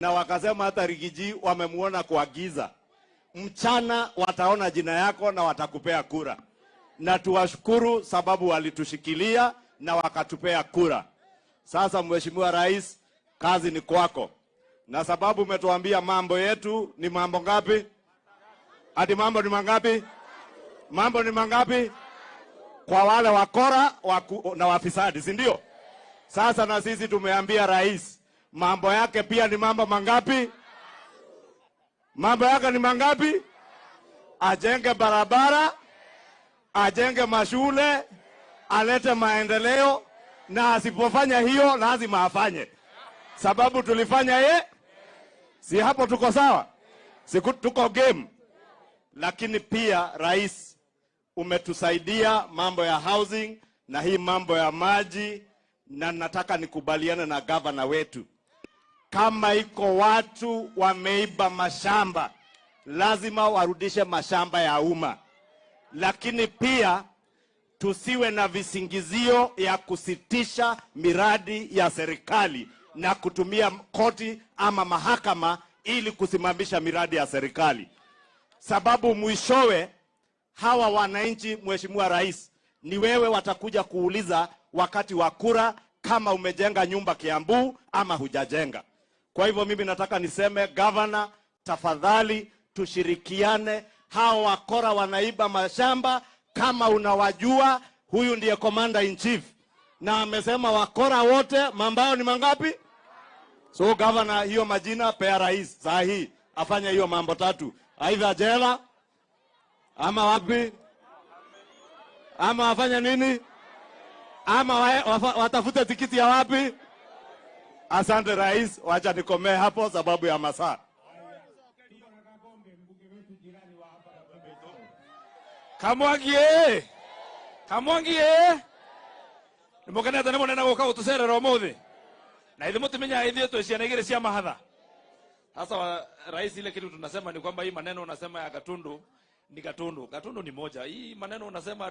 Na wakasema hata Riggy G wamemuona kwa giza. Mchana wataona jina yako na watakupea kura. Na tuwashukuru sababu walitushikilia na wakatupea kura. Sasa Mheshimiwa Rais, kazi ni kwako, na sababu umetuambia mambo yetu ni mambo ngapi? Hadi mambo ni mangapi? Mambo ni mangapi? Kwa wale wakora na wafisadi, si ndio? Sasa na sisi tumeambia rais mambo yake pia ni mambo mangapi? Mambo yake ni mangapi? Ajenge barabara, ajenge mashule, alete maendeleo, na asipofanya hiyo lazima afanye, sababu tulifanya ye, si hapo tuko sawa? Siku tuko game. Lakini pia rais, umetusaidia mambo ya housing na hii mambo ya maji, na nataka nikubaliane na gavana wetu, kama iko watu wameiba mashamba, lazima warudishe mashamba ya umma, lakini pia tusiwe na visingizio ya kusitisha miradi ya serikali na kutumia koti ama mahakama ili kusimamisha miradi ya serikali, sababu mwishowe hawa wananchi, Mheshimiwa Rais, ni wewe watakuja kuuliza wakati wa kura kama umejenga nyumba Kiambu ama hujajenga. Kwa hivyo mimi nataka niseme, gavana, tafadhali tushirikiane. Hawa wakora wanaiba mashamba, kama unawajua, huyu ndiye commander in chief, na amesema wakora wote mambao ni mangapi? So gavana, hiyo majina pea rais saa hii afanye hiyo mambo tatu, aidha jela ama wapi, ama wafanye nini, ama watafute tikiti ya wapi. Asante rais, wacha nikomee hapo sababu ya masaa. Kamwangi ĩ, Kamwangi ĩ, nĩ mũkenete nĩ mũnene gũka gũtũcerera ũmũthĩ na ithuĩ mũtimenyaga ithuĩ twĩ ciana igĩrĩ cia mahatha. Sasa rais, ile kitu tunasema ni kwamba hii maneno unasema ya Gatundu ni Gatundu, Gatundu ni moja. Hii maneno unasema